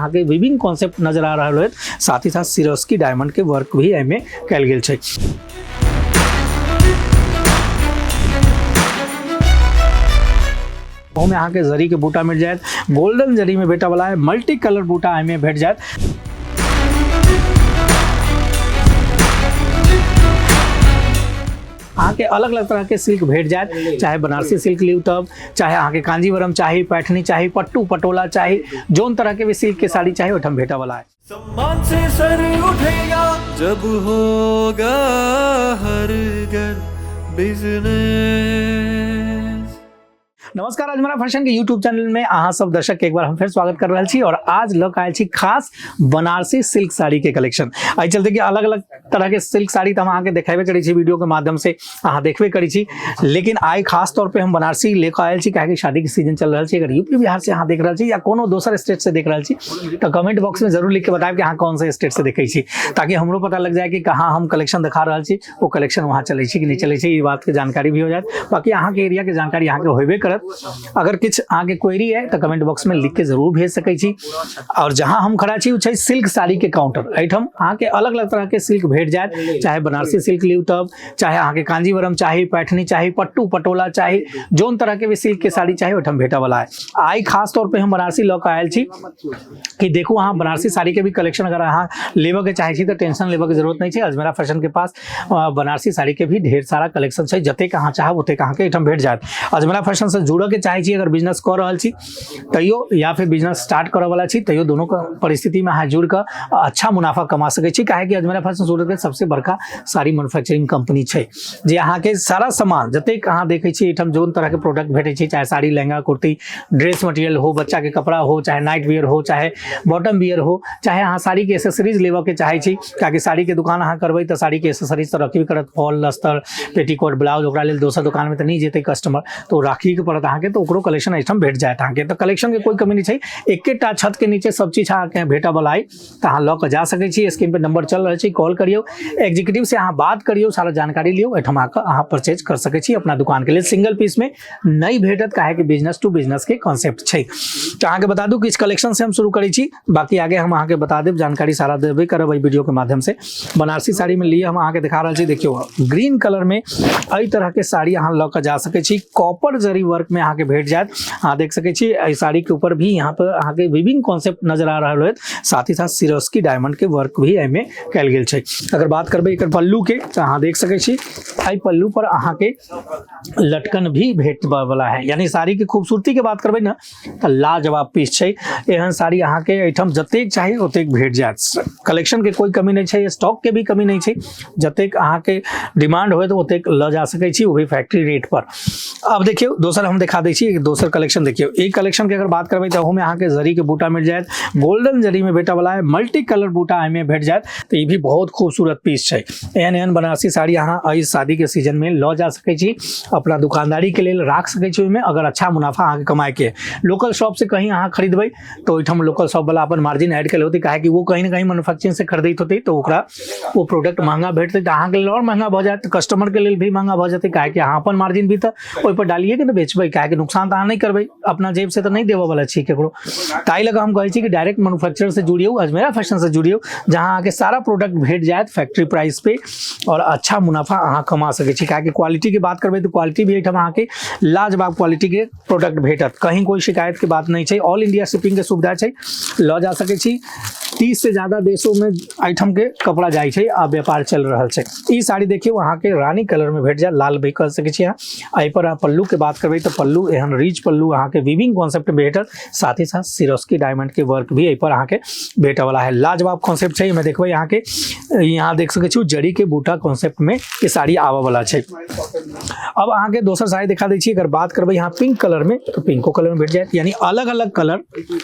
अहाँके viewing concept नजर आ रहल होयत। साथ ही साथ सिरोस्की डायमंड के वर्क भी एहिमे कयल गेल छै। ओहूमे अहाँके जरी के बूटा मिल जायत, गोल्डन जरी में भेटऽ वाला है, मल्टी कलर बूटा एहिमे भेट जायत। अहाँके अलग अलग तरह के सिल्क भेट जायत, चाहे बनारसी सिल्क लिउ तब, चाहे अहाँके कांजीवरम चाही, पैठनी चाही, पट्टू पटोला चाही, जोन तरह के भी सिल्क के साड़ी चाही ओहिठाम भेटऽ वाला है। सम्मान से सर उठेगा जब होगा हर घर बिजनेस। नमस्कार, अजमेरा फैशन के यूट्यूब चैनल में अहाँ सब दर्शक के एक बार हम फिर स्वागत कर रहल छी और आज लऽ के आयल छी खास बनारसी सिल्क साड़ी के कलेक्शन। एहि चलते कि अलग अलग तरह के सिल्क साड़ी तऽ हम अहाँके देखेबे करै छी, वीडियो के माध्यम से अहाँ देखबे करै छी, लेकिन आइ खास तौर पे हम बनारसी ले कऽ आयल छी काहेकि शादी के सीजन चल रहल छै। अगर यूपी बिहार से अहाँ देख रहल छी या कोनो दोसर स्टेट से देख रहल छी तऽ कमेंट बॉक्स में जरूर लिख के बतायब कि अहाँ कौन से स्टेट से देखै छी, ताकि हमरो पता लग जाए कि कहाँ हम कलेक्शन देखा रहल छी, वो कलेक्शन वहाँ चलै छै कि नहि चलै छै, ई बातके जानकारी भी हो जायत। बाकी अहाँके एरियाके जानकारी अहाँके होबे करत। अगर किछु अहाँके क्वेरी है तऽ कमेंट बॉक्स में लिख के जरूर भेज सकै छी। और जहाँ हम खड़ा छी ओ छै सिल्क साड़ी के काउंटर। एहिठाम अहाँके अलग अलग तरह के सिल्क भेट जायत, चाहे बनारसी सिल्क लिउ तब, चाहे अहाँके कांजीवरम चाही, पैठनी चाही, पट्टू पटोला चाही, जोन तरह के भी सिल्क के साड़ी चाही ओहिठाम भेटऽ वाला है। आइ खास तौर पे हम बनारसी लऽ कऽ आयल छी कि देखू अहाँ बनारसी साड़ी के भी कलेक्शन अगर अहाँ लेबऽ के चाहै छी तऽ टेंशन लेबऽ के जरूरत नहि छै। अजमेरा फैशन के पास बनारसी साड़ी के भी ढेर सारा कलेक्शन छै, जतेक अहाँ चाहब ओतेक अहाँके एहिठाम भेट जायत। अजमेरा फैशन से जुड़ऽ के चाहै छी, अगर बिजनेस कऽ रहल छी तैयो या फिर बिजनेस स्टार्ट करऽ वाला छी तैयो, दोनों परिस्थिति में अहाँ जुड़ कऽ अच्छा मुनाफा कमा सकै छी, काहे कि अजमेरा फैशन सूरत के सबसे बड़का साड़ी मैन्युफैक्चरिंग कंपनी छै, जे अहाँके सारा सामान जतेक अहाँ देखै छी एहिठाम जोन तरह के प्रोडक्ट भेटै छै, चाहे साड़ी, लहंगा, कुर्ती, ड्रेस मटेरियल हो, बच्चा के कपड़ा हो, चाहे नाइट वियर हो, चाहे बॉटम वियर हो, चाहे अहाँ साड़ी के एसेसरीज लेबऽ के चाहै छी, कियाकि साड़ी के दुकान अहाँ करबै तऽ साड़ी के एसेसरीज तऽ रखबे करत, फॉल, अस्तर, पेटीकोट, ब्लाउज, ओकरा लेल दोसर दुकान में तऽ नहि जेतै कस्टमर, तऽ ओ राखिए के पड़त अहाँके, तऽ ओकरो कलेक्शन एहिठाम भेट जायत अहाँके। तऽ कलेक्शन के कोइ कमी नहि छै, एकेटा छत के नीचे सब चीज अहाँके भेटऽ वाला अइ, तऽ अहाँ लऽ कऽ जा सकै छी। स्क्रीन पर नंबर चल रहल छै, कॉल करियौ, एग्जीक्यूटिव से अहाँ बात करियौ, सारा जानकारी लियौ, एहिठाम आकऽ अहाँ परचेज कर सकै छी अपना दुकान के लेल। सिंगल पीस में नहि भेटत, काहे कि बिजनेस टू बिजनेस के कॉन्सेप्ट छै। तऽ अहाँके बता दू किछु कलेक्शन से हम शुरू करै छी, बाकी आगे हम अहाँके बता देब, जानकारी सारा देबे करब एहि वीडियो के माध्यम से। बनारसी साड़ी में लिए हम अहाँके देखा रहल छी, देखियौ ग्रीन कलर में एहि तरह के साड़ी अहाँ लऽ कऽ जा सकै छी, कॉपर जरी वर्क में अहाँके भेट जायत। अहाँ देख सकै छी एहि साड़ी के ऊपर भी यहाँ पर अहाँके विविंग कॉन्सेप्ट नजर आ रहल होयत, साथ ही साथ सिरोस्की डायमंड के वर्क भी एहिमे कयल गेल छै। अगर बात करबै एकर पल्लू के तऽ अहाँ देख सकै छी एहि पल्लू पर अहाँके लटकन भी भेट वाला है, यानी साड़ी के खूबसूरती के बात करबै ने तऽ लाजवाब पीस छै। एहन साड़ी अहाँके एहिठाम जतेक चाही ओतेक भेट जायत, कलेक्शन के कोई कमी नहि छै, स्टॉक के भी कमी नहि छै, जतेक अहाँके डिमांड होयत ओतेक लऽ जा सकै छी, वो भी फैक्ट्री रेट पर। अब देखियौ दोसर हम देखा दै छी, दोसर कलेक्शन देखियौ। ई कलेक्शन के अगर बात करबै तऽ ओहोमे अहाँके जरी के बूटा मिल जायत, गोल्डन जरी में भेटऽ वाला है, मल्टी कलर बूटा एहिमे भेट जायत, तऽ ई भी बहुत खूबसूरत पीस छै। एहन एहन बनारसी साड़ी अहाँ एहि शादी के सीजन में लऽ जा सकै छी, अपना दुकानदारी के लेल राख सकै छी ओहिमे, अगर अच्छा मुनाफा अहाँके कमाए के। लोकल शॉप से कहीं अहाँ खरीदबै तऽ ओहिठाम लोकल शॉप वाला अपन मार्जिन ऐड कयल होतै, काहेकि वो कहीं ना कहीं मैन्युफैक्चरिंग से खरीदैत होतै, तऽ ओकरा ओ प्रोडक्ट महंगा भेटतै, तऽ अहाँके लेल आओर महंगा भऽ जायत, कस्टमर के लेल भी महंगा भऽ जेतै, काहेकि अहाँ अपन मार्जिन भी तऽ ओहिपर डालिए के ने बेचबै, काहेकि नुकसान तऽ अहाँ नहि करबै, अपना जेब से तऽ नहि देबऽ वाला छी केकरो। ताहि लऽ कऽ हम कहै छी कि डायरेक्ट मैन्युफैक्चरर से जुड़ियौ, अजमेरा फैशन से जुड़ियौ, जहाँ अहाँके सारा प्रोडक्ट भेट जायत फैक्ट्री प्राइस पे और अच्छा मुनाफा अहाँ कमा सकै छी। काहेकि क्वालिटी के बात करबै तऽ क्वालिटी भी एहिठाम अहाँके लाजवाब क्वालिटी के प्रोडक्ट भेटत, कहीं कोई शिकायत के बात नहीं छै। ऑल इंडिया शिपिंग के सुविधा छै, लऽ जा सकै छी। 30 से ज्यादा देशों में एहिठाम के कपड़ा जाइ छै आ व्यापार चल रहल छै। ई साड़ी देखियौ अहाँके रानी कलर में भेट जायत, लाल भी कह सकै छी अहाँ। एहि पर अहाँ पल्लू के बात करबै तऽ पल्लू एहन रिच पल्लू अहाँके वीविंग कॉन्सेप्ट में भेटत, साथ ही साथ सिरोस्की डायमंड के वर्क भी एहि पर अहाँके भेटऽ वाला है। लाजवाब कॉन्सेप्ट छै, एहिमे देखबै अहाँके यहाँ देख सकै छी जड़ी के बूटा कॉन्सेप्ट में ई साड़ी आबऽ वाला छै। अब अहाँके दोसर साड़ी देखा दै छी। अगर बात करबै यहाँ पिंक कलर में तऽ पिंको कलर में भेट जायत, यानी अलग अलग कलर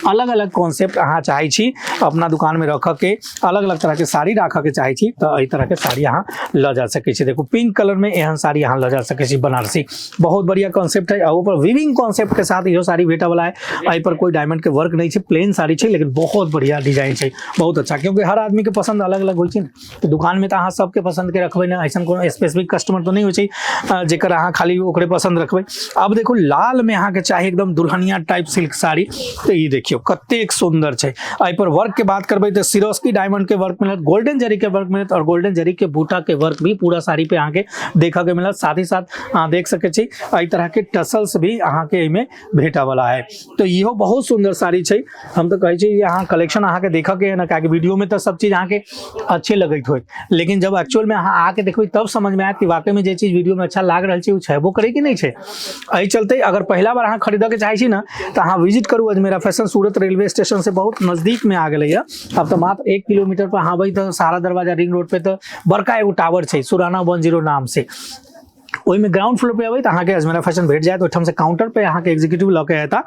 अलग अलग कॉन्सेप्ट अहाँ चाहै छी अपना दुकान दुकान में रखऽ के अलग अलग तरह के साड़ी राखऽ के चाहे छी तऽ एहि तरह के साड़ी अहाँ लऽ जा सकै छी। देखू पिंक कलर में एहन साड़ी अहाँ लऽ जा सकै छी, बनारसी बहुत बढ़िया कॉन्सेप्ट है। आ ऊपर वीविंग कॉन्सेप्ट के साथ इहो साड़ी भेटऽ वाला है। एहि पर कोई डायमंड के वर्क नहीं छै, प्लेन साड़ी छै, लेकिन बहुत बढ़िया डिजाइन छै, बहुत अच्छा, क्योंकि हर आदमी के पसंद अलग अलग होइ छै ने। तऽ दुकान में तऽ अहाँ सबके पसंद के रखबै ने, ऐसा कोनो स्पेसिफिक कस्टमर तऽ नहीं होइ छै जेकर अहाँ खाली ओकरे पसंद रखबै। अब देखू लाल में अहाँके चाही एकदम दुल्हनिया टाइप सिल्क साड़ी, तऽ ई देखियौ कतेक सुंदर छै। एहि पर वर्क के बात करबै तऽ सिरोस्की डायमंड के वर्क मिलत, गोल्डन जरी के वर्क मिलत और गोल्डन जरी के बूटा के वर्क भी पूरा साड़ी पे अहाँके देखऽ के मिलत। साथ ही साथ अहाँ देख सकै छी एहि तरह के टसल्स भी अहाँके एहिमे भेटऽ वाला है। तो इहो बहुत सुंदर साड़ी छै। हम तऽ कहै छी जे अहाँ कलेक्शन अहाँके देखऽ के है ने, काहेकि वीडियो में तऽ सब चीज अहाँके अच्छे लगैत होत, लेकिन जब एक्चुअल में अहाँ आके देखबै तब समझ में आयत कि वाकई में जे चीज वीडियो में अच्छा लाग रहल छै ओ छेबो करे कि नहि छै। एहि चलते अगर पहिला बार अहाँ खरीदऽ के चाहै छी ने तऽ अहाँ विजिट करू अजमेरा फैशन। सूरत रेलवे स्टेशन से बहुत नजदीक में आ गेलै है। अब तऽ मात्र 1 किलोमीटर पर अहाँ अबै तऽ सारा दरवाजा रिंग रोड पे तऽ बड़का एगो टावर छै सुराना 10 नाम से, ओहिमे ग्राउंड फ्लोर पे अबै तऽ अहाँके अजमेरा फैशन भेट जायत। ओहिठाम से काउंटर पे अहाँके एग्जीक्यूटिव लऽ के एता,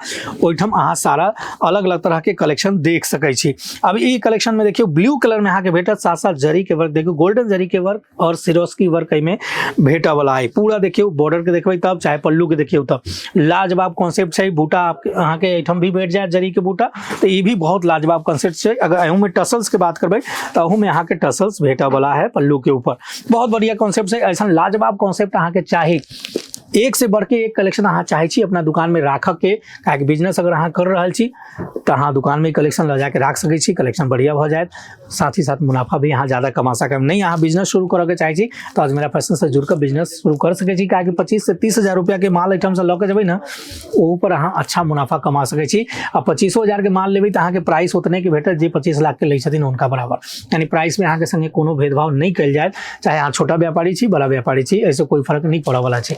ओहिठाम अहाँ सारा अलग अलग तरह के कलेक्शन देख सकै छी। अब ई कलेक्शन में देखियौ ब्लू कलर में अहाँके भेटत, साथ साथ जरी के वर्क देखियौ, गोल्डन जरी के वर्क और सिरोस्की वर्क एहिमे भेटऽ वाला है। पूरा देखियौ बॉर्डर के देखबै तब, चाहे पल्लू के देखियौ तब, लाजवाब कॉन्सेप्ट छै। बूटा अहाँके एहिठाम भी भेट जायत जरी के बूटा, तऽ ई भी बहुत लाजवाब कॉन्सेप्ट छै। अगर एहू में टसल्स के बात करबै तऽ अहू में अहाँके टसल्स भेटऽ वाला है पल्लू के ऊपर। बहुत बढ़िया कॉन्सेप्ट छै। ऐसा लाजवाब कॉन्सेप्ट अहाँके चाही, एक से बढ़ के एक कलेक्शन अहाँ चाहै छी अपना दुकान में राखऽ के, काहेकि बिजनेस अगर अहाँ कर रहल छी तऽ अहाँ दुकान में कलेक्शन लऽ जाके राख सकै छी, कलेक्शन बढ़िया भऽ जायत, साथ ही साथ मुनाफा भी अहाँ ज़्यादा कमा सकब। नहीं अहाँ बिजनेस शुरू करऽ के चाहै छी तऽ अजमेरा फैशन से जुड़ कऽ बिजनेस शुरू कर सकै छी, काहेकि 25 से 30 हजार रुपया के माल एहिठाम से लऽ के जेबै ने, ओहू पर अहाँ अच्छा मुनाफा कमा सकै छी। आ 25 हजार के माल लेबै तऽ अहाँके प्राइस उतने के भेटत जे 25 लाख के लै छथिन हुनका बराबर, यानी प्राइस में अहाँके संगे कोनो भेदभाव नहीं कयल जायत, चाहे अहाँ छोटा व्यापारी छी बड़ा व्यापारी छी, एहिसँ कोई फर्क नहीं पड़ऽ वाला छै।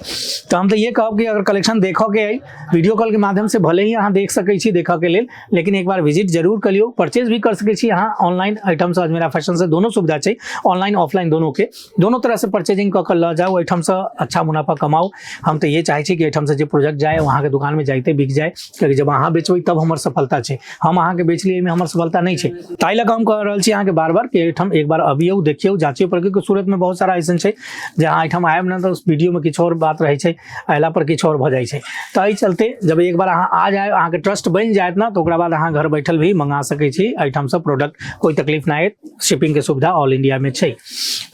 तऽ हम तऽ ये कहब कि अगर कलेक्शन देखऽ के अइ वीडियो कॉल के माध्यम से भले ही अहाँ देख सकै छी देखऽ के लेल, लेकिन एक बार विजिट जरूर कर लियौ। परचेज भी कर सकै छी अहाँ ऑनलाइन एहिठाम से, अजमेरा फैशन से दोनों सुविधा छै, ऑनलाइन ऑफलाइन दोनों के, दोनों तरह से परचेजिंग कऽ के लऽ जाउ, एहिठाम से अच्छा मुनाफा कमाउ। हम तऽ ये चाहै छी कि एहिठाम से जे प्रोडक्ट जाय अहाँके दुकान में जाइते बिक जाय, कियाकि जब अहाँ बेचबै तब हमर सफलता छै, हम अहाँके बेचलियै एहिमे हमर सफलता नहि छै। ताहि लऽ कऽ हम कह रहल छी अहाँके बार बार कि एहिठाम एक बार अबियौ, देखियौ, जाँचियौ परखियौ। सूरत में बहुत सारा अइसन छै जे अहाँ एहिठाम आयब ने तऽ वीडियो में किछु आओर बात रहै छै, अयला पर किछु आओर भऽ जाइ छै। तऽ एहि चलते जब एक बार अहाँ आ जायब, अहाँके ट्रस्ट बनि जायत ने, तऽ ओकरा बाद अहाँ घर बैठल भी मंगा सकै छी एहिठामसँ प्रोडक्ट, कोइ तकलीफ नहि आयत। शिपिंग के सुविधा ऑल इंडिया में छै।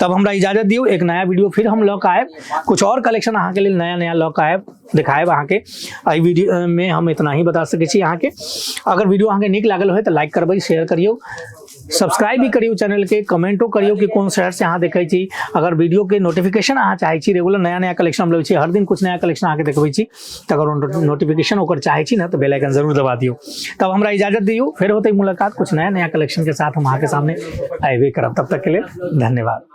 तब हमरा इजाजत दियौ, एक नया वीडियो फिर हम लऽ कऽ आयब, कुछ और कलेक्शन अहाँके लेल नया नया लऽ कऽ आयब, देखायब अहाँके। एहि वीडियो में हम इतना ही बता सकै छी अहाँके। अगर वीडियो अहाँके नीक लागल होय तऽ लाइक करबै, शेयर करियौ, सब्सक्राइब भी करियौ चैनल के, कमेंटो करियौ कि कोन शहर से अहाँ देखै छी। अगर वीडियो के नोटिफिकेशन अहाँ चाहै छी, रेगुलर नया नया कलेक्शन हम लै छी, हर दिन कुछ नया कलेक्शन अहाँके देखबै छी, तऽ अगर नोटिफिकेशन ओकर चाहै छी ने तऽ बेल आइकन जरूर दबा दियौ। तब हमरा इजाजत दियौ, फेर होतै मुलाकात कुछ नया नया कलेक्शन के साथ हम अहाँके सामने अयबे करब। तब तक के लेल धन्यवाद।